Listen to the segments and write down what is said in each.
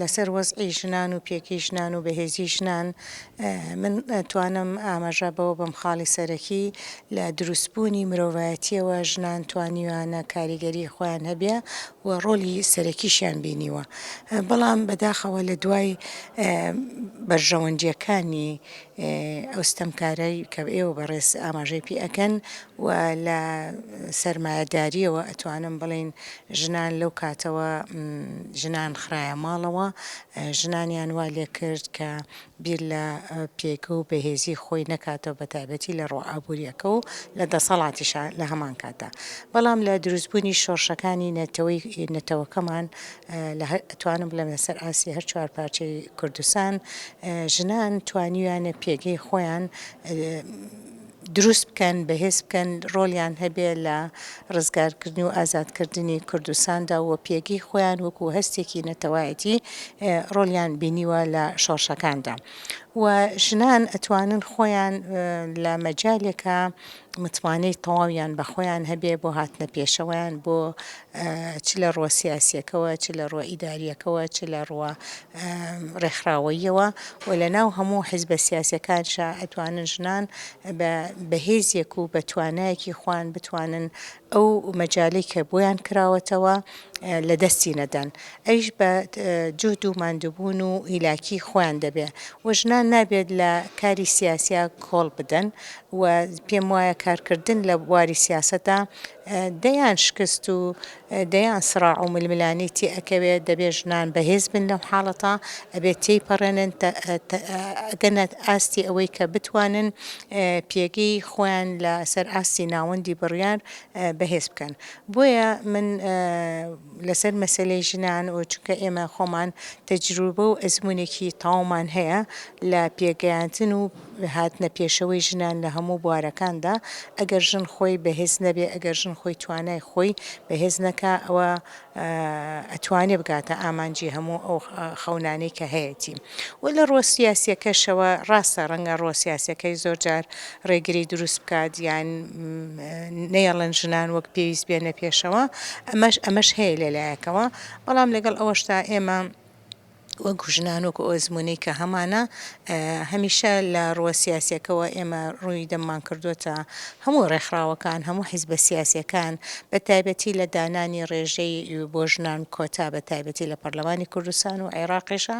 لەسەر وەزعی ژنان و پێگەی ژنان و بەهێزی ژنان من توانم ئاماژە بەوە بەم خاڵی سەرەکی لە دروستبوونی مرۆڤایەتیەوە ژنان توانیویانە کاریگەری خۆیان هەبێ و ڕۆلی سەرەکیشیان بینیوە بەڵام بەداخەوە لە دوای بەرژەوەندیەکانی ئەو ستەمکارەی کە ئێوە بەڕێز ئاماژەی پێ ئەکەن و لە سەرمایەداریەوە ئەتوانم بڵێین ژنان لەو کاتەوە ژنان خرایە ماڵەوە ژنانیان وا لێ کرد کە بیر لە پێگە و بەهێزی خۆی نەکاتەوە بە تایبەتی لە ڕووە ئابووریەکە و لە دەسەڵاتیشا لە هەمان کاتدا بەڵام لە دروستبوونی شۆڕشەکانی نەتەوەی نەتەوەکەمان لە ئەتوانم بڵێم لەسەر ئاستی هەر چوار پارچەی کوردستان ژنان توانیویانە پێگەی خۆیان دروست بکەن، بەهێز بکەن، ڕۆڵیان هەبێ لە ڕزگارکردن و ئازادکردنی کوردستاندا و پێگەی خۆیان وەکو هەستێکی نەتەوایەتی ڕۆڵیان بینیوە لە شۆڕشەکاندا و ژنان ئەتوانن خۆیان لە مەجالێکا متمانەی تەواویان بە خۆیان هەبێ بۆ هاتنە پێشەوەیان بۆ چ لە ڕووە سیاسیەکەوە چ لە ڕووە ئیداریەکەوە چ لە ڕووە ڕێکخراوەییەوە و لە ناو هەموو حیزبە سیاسیەکانشا ئەتوانن ژنان بە بەهێزیەک و بە توانایەکی خۆیان بتوانن ئەو مەجالەی کە بۆیان کراوەتەوە لە دەستی نەدەن ئەویش بە جوهد و ماندووبوون و هیلاکی خۆیان دەبێ و ژنان نابێت لە کاری سیاسیا کۆڵ بدەن و پێم وایە کارکردن لە بواری سیاسەتا دەیان شکست و دەیان سڕاع و ململانێی تێ ئەکەوێ، دەبێ ژنان بەهێز بن لەم حاڵەتە، ئەبێ تێی پەڕێنن ئەگەنە ئاستی ئەوەی کە بتوانن پێگەی خۆیان لە سەر ئاستی ناوەندی بڕیار بەهێز بکەن. بۆیە من لەسەر مەسەلەی ژنان و چونکە ئێمە خۆمان تەجروبە و ئەزموونێکی تەواومان هەیە لە پێگەیاندن و هاتنە پێشەوەی ژنان لە هەموو بوارەکاندا، ئەگەر ژن خۆی بەهێز نەبێ، ئەگەر ژن خۆی توانای خۆی بەهێز نەکا، ئەوە ئەتوانێ بگاتە ئامانجی هەموو ئەو خەونانەی کە هەیەتی. و لە ڕووە سیاسییەکەشەوە ڕاستە ڕەنگە ڕووە سیاسییەکەی زۆر جار ڕێگری دروست بکات یان نەیەڵن ژنان وەک پێویست بێنە پێشەوە، ئەمەش ئەمەش هەیە لە لایەکەوە، بەڵام لەگەڵ ئەوەشدا ئێمە وەکو ژنان وەکو ئەو ئەزموونەی کە هەمانە هەمیشە لە ڕووە سیاسیەکەوە ئێمە ڕووی دەممان کردووەتە هەموو ڕێکخراوەکان هەموو حیزبە سیاسیەکان بە تایبەتی لە دانانی ڕێژەی بۆ ژنان کۆتا بە تایبەتی لە پەرلەمانی کوردستان و عێراقیشا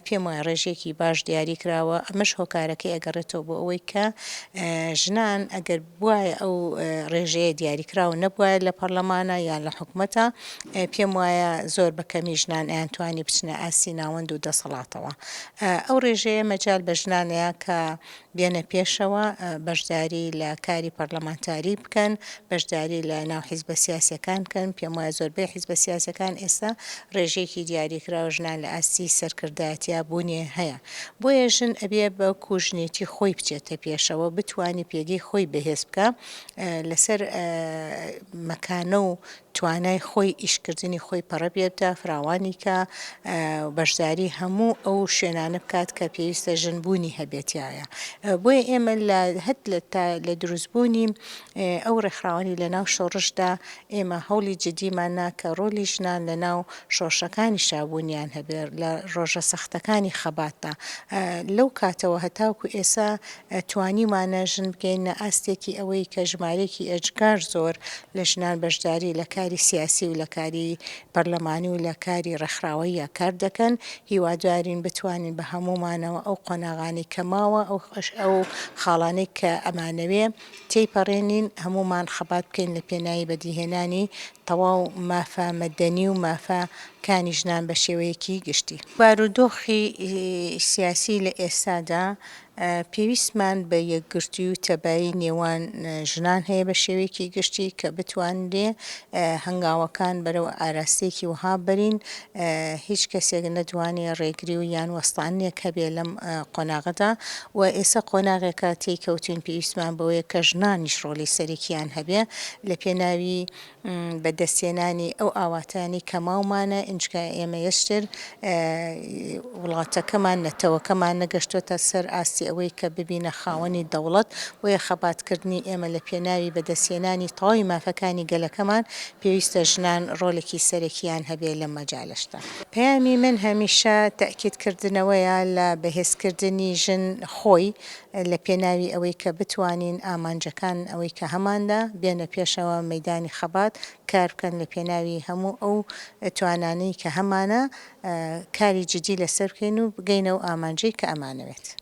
پێم وایە ڕێژەیەکی باش دیاری کراوە ئەمەش هۆکارەکەی ئەگەڕێتەوە بۆ ئەوەی کە ژنان ئەگەر بوایە ئەو ڕێژەیە دیاریکراو نەبوایە لە پەڕلەمانا یان لە حکومەتا، پێم وایە زۆر بە کەمی ژنان ئەیانتوانی بچنە ئاستی ناوەند و دەسەڵاتەوە. ئەو ڕێژەیە مەجال بە ژنان ئەیا کە بێنە پێشەوە، بەشداری لە کاری پەڕلەمانتاری بکەن، بەشداری لە ناو حیزبە سیاسیەکان بکەن، پێم وایە زۆربەی حیزبە سیاسیەکان ئێستا ڕێژەیەکی دیاریکراو ژنان لە ئاستی سەرکردایەتیا بوونی هەیە. بۆیە ژن ئەبێ بە کوژنێتی خۆی بچێتە پێشەوە، بتوانی پێگەی خۆی بەهێز بکا، لەسەر مەکانە و توانای خۆی ئیشکردنی خۆی پەڕە پێ بدا، فراوانی کا، بەشداری هەموو ئەو شوێنانە بکات کە پێویستە ژن بوونی هەبێت تیایا. بۆیە ئێمە لە هەر لە دروستبوونی ئەو ڕێکخراوانەی لە ناو شۆڕشدا ئێمە هەوڵی جدیمان نا کە ڕۆلی ژنان لە ناو شۆڕشەکانیشا بوونیان هەبێ لە ڕۆژە سەختەکانی خەباتدا. لەو کاتەوە هەتاوەکو ئێسا توانیومانە ژن بگەیننە ئاستێکی ئەوەی کە ژمارەیەکی ئێجگار زۆر لە ژنان بەشداری لە کاری سیاسی و لە کاری پەرلەمانی و لە کاری ڕێکخراوەییا کار دەکەن. هیوادارین بتوانین بە هەموومانەوە ئەو قۆناغانەی کە ماوە، ئەو خاڵانەی کە ئەمانەوێ تێیپەڕێنین، هەموومان خەبات بکەین لە پێناوی بەدیهێنانی تەواو مافە مەدەنی و مافە کانی ژنان بە شێوەیەکی گشتی. بارودۆخی سیاسی لە ئێستادا پێویستمان بە یەکگرتووی و تەبایی نێوان ژنان هەیە بە شێوەیەکی گشتی کە بتوانرێ هەنگاوەکان بەرەو ئاراستەیەکی وەها بەرین هیچ کەسێک نەتوانێ ڕێگری و یان وەستانێک هەبێ لەم قۆناغەدا و ئێستا قۆناغێکە تێی کەوتوین پێویستمان بەوەیە کە ژنانیش ڕۆڵی سەرەکیان هەبێ لە پێناوی بە. بەدەستهێنانی ئەو ئاواتانەی کە ماومانە، ئینجکا ئێمە یەشتر وڵاتەکەمان، نەتەوەکەمان نەگەشتۆتە سەر ئاستی ئەوەی کە ببینە خاوەنی دەوڵەت، بۆیە خەباتکردنی ئێمە لە پێناوی بەدەستهێنانی تەواوی مافەکانی گەلەکەمان، پێویستە ژنان ڕۆلێکی سەرەکییان هەبێ لەم مەجالەشدا. پەیامی من هەمیشە تەئکید کردنەوەیە لە بەهێزکردنی ژن خۆی لە پێناوی ئەوەی کە بتوانین ئامانجەکان ئەوەی کە هەمانە بێنە پێشەوە مەیدانی خەبات کار بکەن لە پێناوی هەموو ئەو توانانەی کە هەمانە کاری جدی لەسەر بکەین و بگەینە ئەو ئامانجەی کە ئەمانەوێت.